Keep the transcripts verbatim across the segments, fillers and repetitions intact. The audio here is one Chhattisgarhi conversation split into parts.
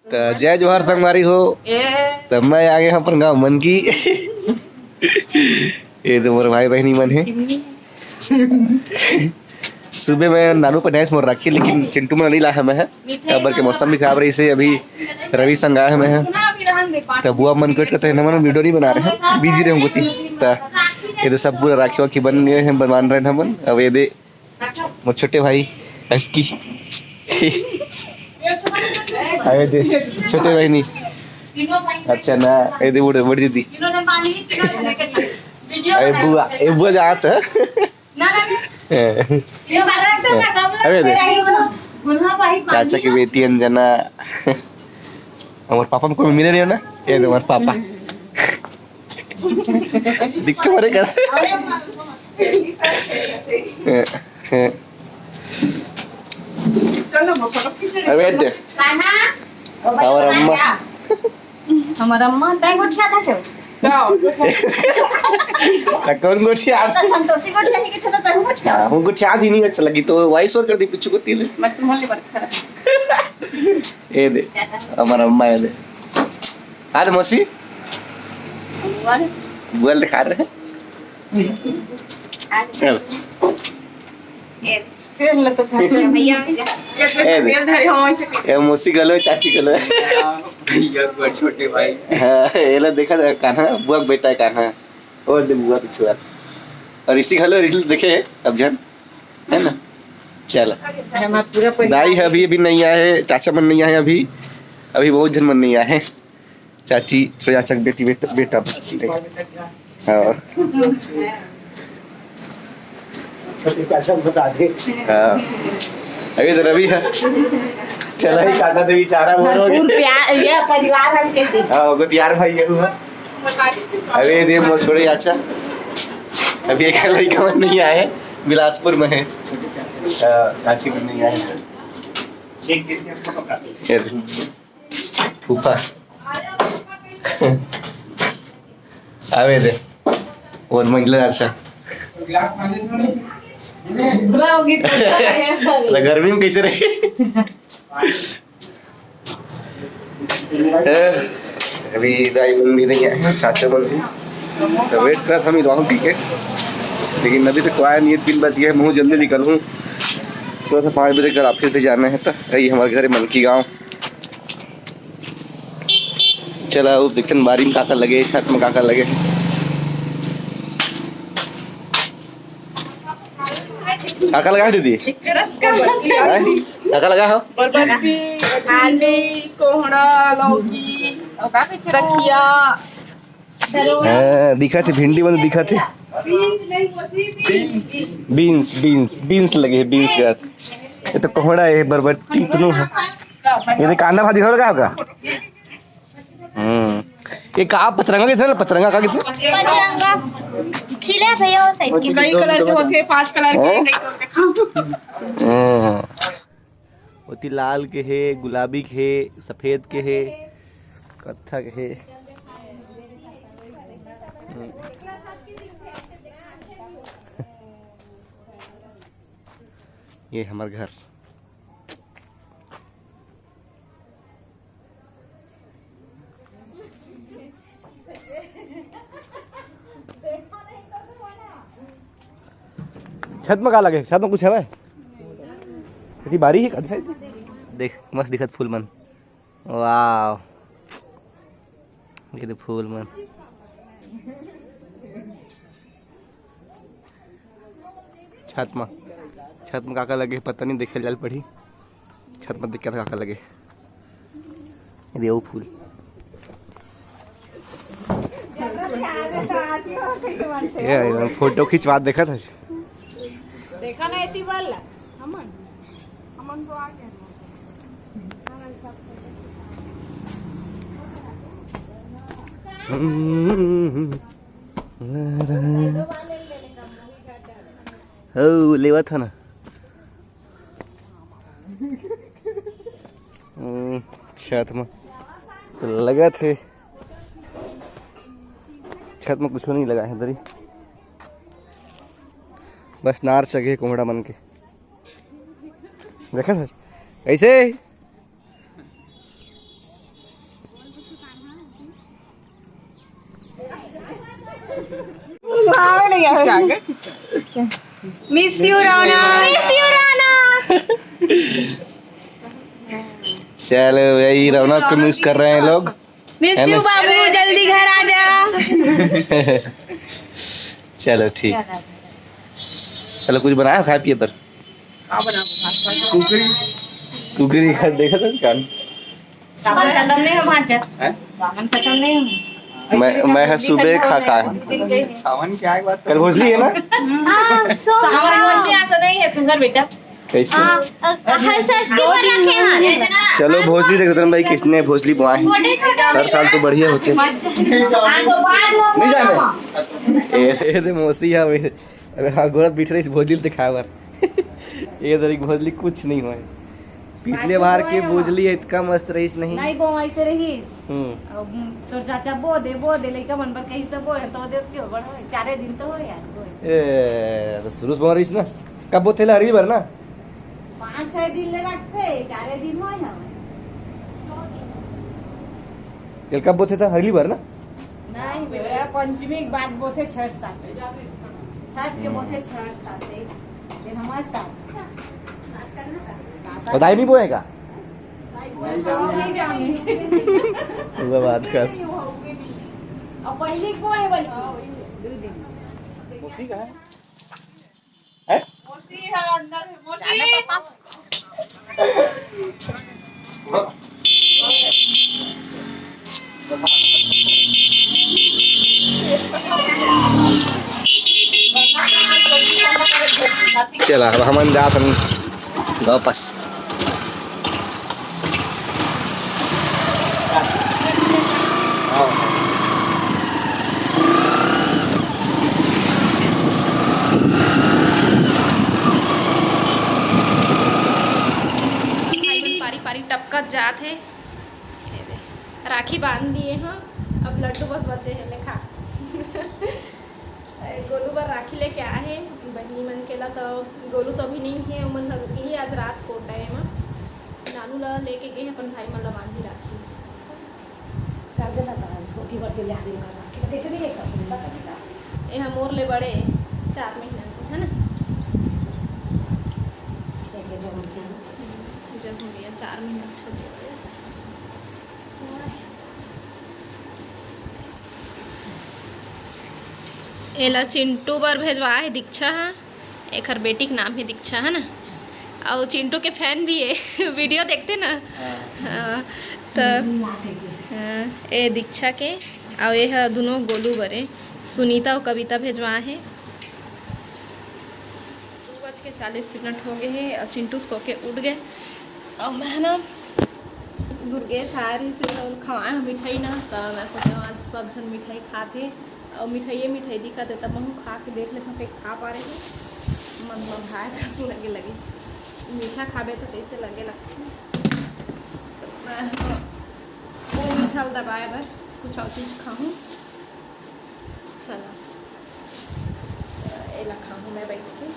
त जय जोहार संगवारी हो। त मैं आगे हँव अपन गाँव मनकी। ये तो मोर भाई बहिनी मन हे। सुबह में नानू बनाइस मोर राखी, लेकिन चिंटू मन नइ लाए हँव मैं ह। काबर के मौसम भी खराब रहिस हे, अभी रवि संग आए हँव मैं ह। त बुआ मन के wait करत हे, हमन video नइ बना रहे हँव, busy रहे हँव गोती। त ये दे सब पूरा राखी वाखी बन गए हे, बनवान रहे हँव हमन। अब ये दे मोर छोटे भाई अंकी। अबे दे, छोटे भाई नहीं। अच्छा ना, ये दे बड़े, बड़ी दीदी। अरे बुआ, ये बुआ जात हे। अबे दे, चाचा की बेटी अंजना। हमर पापा में कोई मिले नहीं हो ना? ये दे हमर पापा। दिख तो मरे कर। अबे दे। और अम्मा। हमर अम्मा, तैं गोठियाथस। त कौन गोठियाथे? त संतोषी गोठियाही कथे त तहूँ गोठिया। हाँ, हमको गोठियात ही नहीं अच्छा लगी, तो voice over कर दी, कुछ करती ले। मत मोहल्ले पर खड़ा। ये दे, हमर अम्मा ये दे। आ दे मौसी। बोल दे, खा रहे हैं। चल। ये ले तो खा ले। भैया, ये ए, तेल धरे हो, ऐसे कर। ए, मौसी घलो, चाची घलो। भैया, बड़ छोटे भाई। हाँ, ये ला देखा था, कान्हा, बुआ के बेटा है कान्हा। और दे बुआ के छुआ। और इसी घलो, रिजल्ट देखे, अब जन, है ना? चला। जमा पूरा परिवार। दाई है, अभी, अभी नहीं आए हैं, चाचा मन नहीं आए हैं अभी, अभी बहुत जन मन नहीं आए हैं। चाची, छोटा चाचा के बेटी, बेटा, बेटा। हाँ। छोटे चाचा को बता दे। हाँ। अभी तो रवि है। चला ही काटा दे बेचारा, वो हो गया। भरपूर प्यार, ये परिवार हम कहते हैं। हाँ, वो तो यार भाई है वो। अरे दे मोर छोटे चाचा। अभी एक लड़का मन नहीं आए, बिलासपुर में है। हाँ, चाची को नहीं आए। चल। फूफा। आवे दे। और मंगला अच्छा। बुलाओगी तो। तो गर्मी में कैसे रहे? ए, अभी दाई मन भी नहीं आए हैं, चाचा मन भी। तो wait करत हँव, इधर पी के। लेकिन अभी तक कोई नहीं है, तीन बज गए, मैं जल्दी निकल हूँ। सुबह से पाँच बजे कल office भी जाना है, तो यही हमारे घर मनकी गाँव। चला, अब देखथन बारी में का का लगे, छत में का का लगे। का का लगा है दीदी? हैं? का का लगा हो? बरबट्टी, आलू, कोहड़ा, लौकी, और का कहिथे, रखिया। हाँ, दिखत हे, भिंडी मन दिखत हे। बीन्स, बीन्स, बीन्स लगे हे, बीन्स का। ये तो कोहड़ा है, बरबट्टी इतनो है। ये तो कांदा भाजी हो लगा होगा। हम्म, ये का पचरंगा कहिथे ना, पचरंगा का कहिथे? पचरंगा खिले भैया, वो side के। कई colour के होथे, पांच colour के, हाँ? कई colour के। हाँ। ओती लाल के हे, गुलाबी के हे, सफेद के हे, कत्था के हे। हम्म। ये हमर घर। छत में का लगे? छत में कुछ हवय? एती बारी हे, कति side? देख, मस्त दिखत फूल मन। वाह, ये तो फूल मन। छत में, छत में का का लगे हे, पता नहीं, देखे ल जाल पड़ी। छत में देख के का का लगे। ये दे वो फूल। ये, ये फोटो खिंचवा देखा था। देखा ना, एती वाला। हमन, हमन तो आ गए। हम्म। हो, लेवत ह ना। हम्म, छत में तो लगत हे, छत में कुछ नहीं लगा है दरी, बस नार चघे कोहड़ा मन के। देखा था कैसे? खींचा के, खींचा। Miss you, Raunak. Miss you, रौनक। चलो भाई, रौनक को miss कर रहे हैं लोग। Miss you, बाबू, जल्दी घर आ जा। चलो ठीक। चलो, कुछ बनाया खाए पिए पर? कुकरी। कुकरी का देखा था कान? सावन खत्म नहीं हो भांचा। हैं? सावन खत्म नहीं हो। मैं, मैं है सुबह खा खा। सावन क्या है बात? कल भोजली है ना? सावन भोजली ऐसा नहीं है, सुंदर बेटा। कैसे? हाँ, अ, हर षष्ठी पर रखे हैं। चलो, भोजली देखो तुम भाई, किसने भोजली बुआ है। छोटे छोटे हर साल तो बढ़िया होते हैं। नहीं जाने। ए, ए, दे मौसी यहाँ पे। अरे हाँ, गोरत बिठ रही इस भोजली दिखाए बर। ये तरी भोजली कुछ नहीं हुआ है। पिछले बार के भोजली इतना मस्त रहीस नहीं। नहीं, वो ऐसे रही। हम्म। अब तोर चाचा बो दे, बो दे, लइका मन बर कही से बो है, तो दे के बड़ होय, चारे दिन तो होय यार, होय। ए, तो शुरू से बोल रहीस ना, कब बोथे ला, अगली बार ना? पाँच छह दिन ले रखते, चारे दिन होय हवे। तेल कब बोथे था, अगली बार ना? नहीं बेटा, पंचमी के बाद बोथे छठ साथे। छठ के बोथे छठ साथे। ये नमस्कार। बताई नहीं बोएगा? नहीं बोएगा, नहीं जाने। वो बात कर। और पहली को है बोल। दो दिन। मौसी कहाँ है? हैं? मौसी है अंदर में, मौसी। चला, अब हमन जात हन वापस। भाई मन पारी पारी टपकत जात हे। राखी बांध दिए हन, अब लड्डू बस बचे हे, ले खा। गोलू बर राखी लेके आए हे बहिनी मन के ला, तो गोलू तो अभी नहीं हे, ओमन ह रुकी ही आज रात को टाइम। नानू ला लेके गए हे अपन भाई मन ला बांधी राखी। कर देना था, धोती वर्ती ले आने का था। कि कैसे नहीं लेकर सुनता कभी का? ये हम मोर ले बड़े, चार महीना के, है ना? देखे जो हम क्या। जब हो गया चार महीना, अच्छा हो गया। एला चिंटू बर भेजवा हे दीक्षा ह। एखर बेटी के नाम हे दीक्षा, है ना? अउ चिंटू के fan भी हे। Video देखते ना। हाँ। हाँ, त, हाँ, ए दीक्षा के, अउ ए ह दुनो गोलू बरे, सुनीता अउ कविता भेजवा हे। दू बज के चालीस मिनट हो गए हे अउ चिंटू सो के उठ गए। अउ मैं ना दुर्गेश आ रही से तो खवाए हम मिठाई ना, तो मैं सोचे आज सब झन मिठाई खाते। अउ मिठाइए मिठाई दिखत हे, तब महू खा के देख लेथन, फेर खा पा रहे। मन म भाए कस लगे लगे, मीठा खाबे तो कैसे लगे लगथे। तो मैं वो मीठा ल दबाए बर कुछ और चीज खाहूँ। चला, एला खाहूँ मैं बैठ के।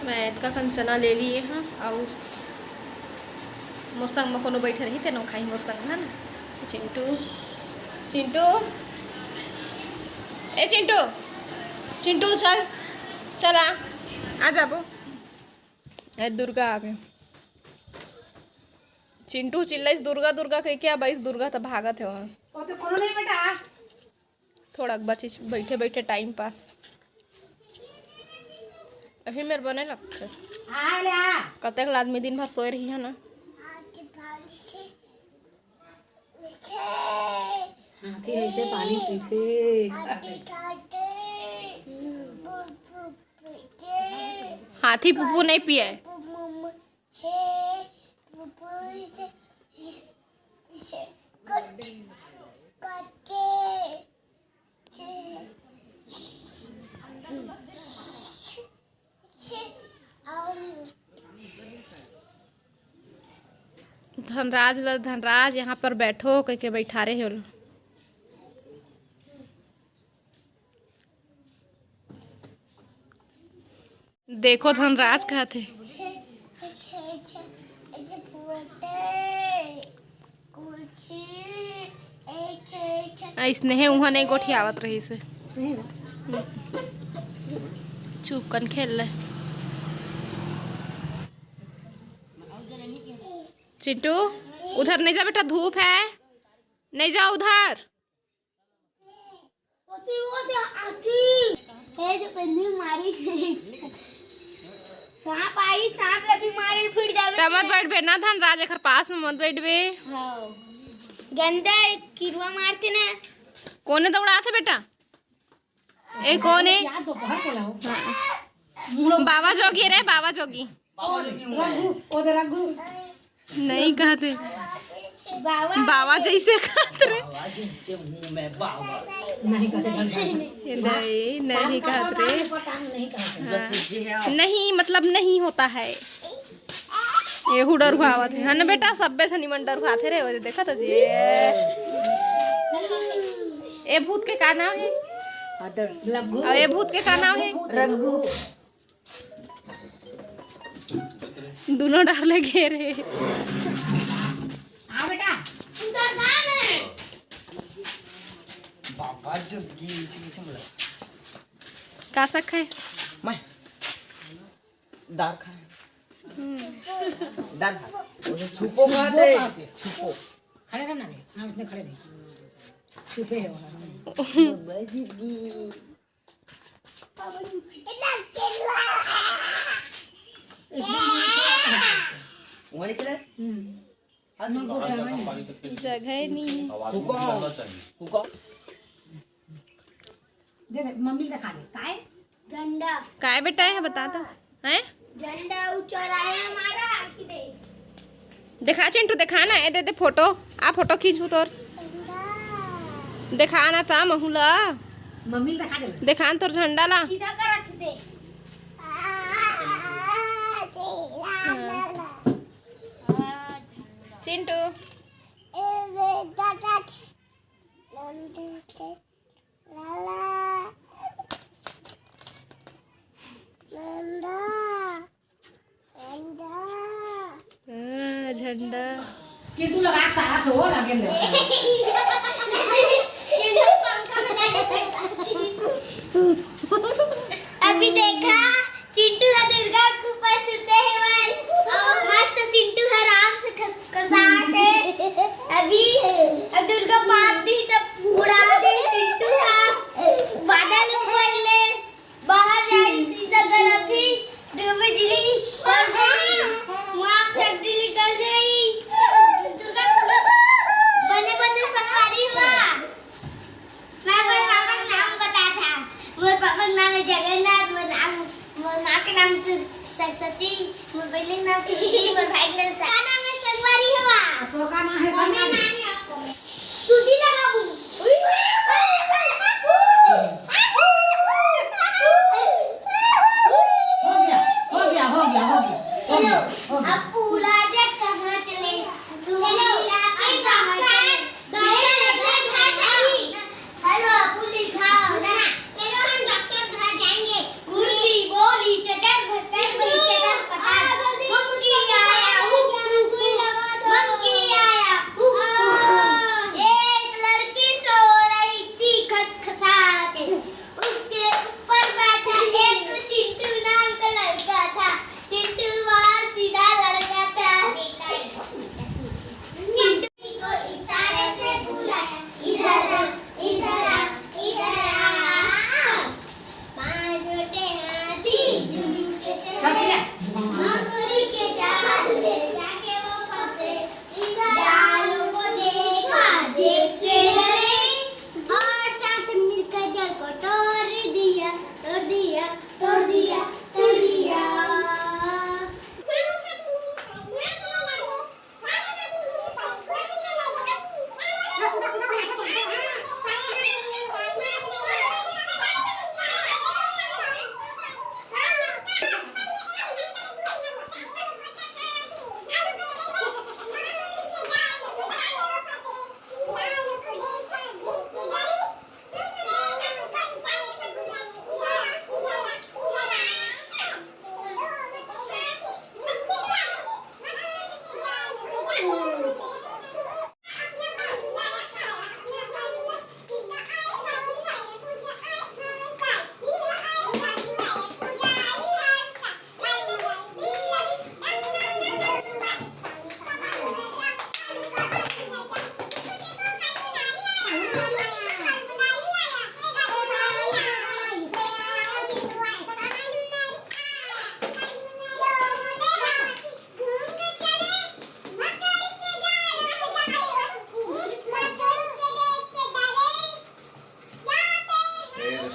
मैं एतका कन चना ले लिए हूँ, अउ मोर संग म कोनो बैठे रही, तेनो खाही मोर संग, है ना? चिंटू, चिंटू, ए चिंटू, चिंटू चल, चल आ, आ जाबो। ए दुर्गा आगे। चिंटू चिल्लाइस, "दुर्गा, दुर्गा," कहिके, अब आइस दुर्गा, त भागत हे वहाँ। ओ तो कोनो नहीं बेटा। थोड़ा बचिस, बैठे बैठे time pass। अभी मेर बने लगथे। आ ले आ। कतेक ल आदमी दिन भर सोए रही है ना। हाथी ऐसे पानी पीथे। हाथी पुप्पू नहीं पिए। धनराज ल, "धनराज, यहाँ पर बैठो," कहिके बैठारे हे ओला। देखो धनराज कहत हे। अइसने उहाँ नहीं गोठियावत रहिस हे। चुप कन खेल ले। चिंटू, उधर नहीं जा बेटा, धूप है, नहीं जा उधर। ओती वो दे आती। ए जो बंदी मारी। सांप आई, सांप ला भी मारे, फिर जावे। त मत बैठबे ना धनराज, एकर पास में मत बैठबे। हाँ। गंदा एक किरुआ मारते ना। कोने दौड़ात हे बेटा? ए कोने? यार दोपहर के लाओ। हाँ। बाबा जोगी रे, बाबा जोगी। रघु, ओ दे रघु। नहीं कहते। बाबा। बाबा जैसे कहत रे। बाबा जैसे हूँ मैं बाबा। नहीं कहते, घर घर। ये नहीं, नहीं कहत रे। पटांग नहीं कहते। हाँ। जैसे ये है। नहीं, मतलब नहीं होता है। ये हु डरुआवत हे, है ना बेटा? सब्बे से निमन डरुआथे रे, वो देखत जी। ए भूत के का नाम हे? आदर्श। लग्गू। और ये भूत के का नाम हे? रघु। दोनों डार ले घेरे। आ बेटा। उधर जा ना। बाबा जोगी इसी के खेमला। का शक है? मैं दार खाए। हम्म। दार खा। उसे छुपो खा दे। छुपो। खड़े रहना रे, ना उसने खड़े रही। छुपे है वहाँ। बाबा जोगी। वहाँ निकले? हम्म। हाथ में गोटा है। जगह ही नहीं है। हुको, हुको। दे दे, मम्मी दिखा दे। काय? झंडा। काय बेटा है, बता तो। हैं? झंडा ऊंचा रहे हमारा, आखी दे। देखा चिंटू, देखा ना, ए दे दे फोटो। आ फोटो खींचू तोर। झंडा। देखा ना ता महूला। मम्मी दिखा दे। देखा ना तोर झंडा ला। सीधा कर रख दे। हाँ। चिंटू। ए बेटा, लाला। झंडा। झंडा। हाँ, झंडा। किंतु लगा सारा से हो लगे ले। अभी देखा, चिंटू ह दुर्गा के ऊपर सुते हेवय। अउ मस्त चिंटू ह आराम से खसखसात हे। अभी अब दुर्गा पाप दी त उड़ा दे चिंटू ह। बादल ऊपर ले बाहर जाई, सीधा गरजी, बिजली पड़ जाई, वहाँ से बिजली निकल जाई। दुर्गा बने बने संगवारी हुआ। मैं अपन पापा का नाम बता था। मोर पापा का नाम है जगन्नाथ, मोर नाम, मोर माँ के नाम सर-, सरस्वती, मोर बहन के नाम सुनीति, मोर भाई के नाम सा-, का नाम है संगवारी हवा? तो का नाम है मम्मी संगवारी? नाम है आपको। सूजी लगाबू। हो गया, हो गया, हो गया, हो गया। चलो, अब पूरा जग कहाँ चले? चलो, अब डॉक्टर, डॉक्टर लगे भाई जानी। हेलो, फूल खाओ ना। चलो, हम डॉक्टर घर जाएंगे। मुर्गी बोली चटर भटर, चटर पटर। मंकी आया, हु, हु, हु। मंकी आया, हु, हु, हु। ये एक लड़की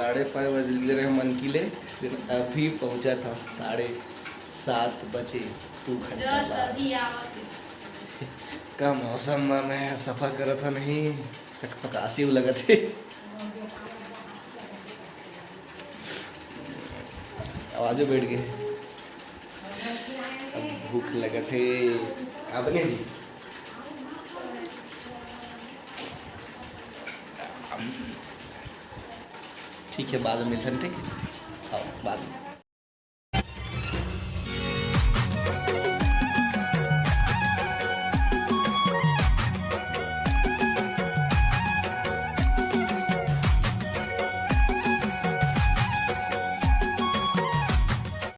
साढ़े पाँच बजे ले रहे मन की ले, फिर अभी पहुंचा था साढ़े सात बजे, दू घंटा बाद। का मौसम में मैं सफर करत था नहीं, सकपकासी लगत हे। आवाजो बैठ गए। अब भूख लगत हे। आपने जी? ठीक है, बाद में मिलते हैं, ठीक है? आओ, बाद में।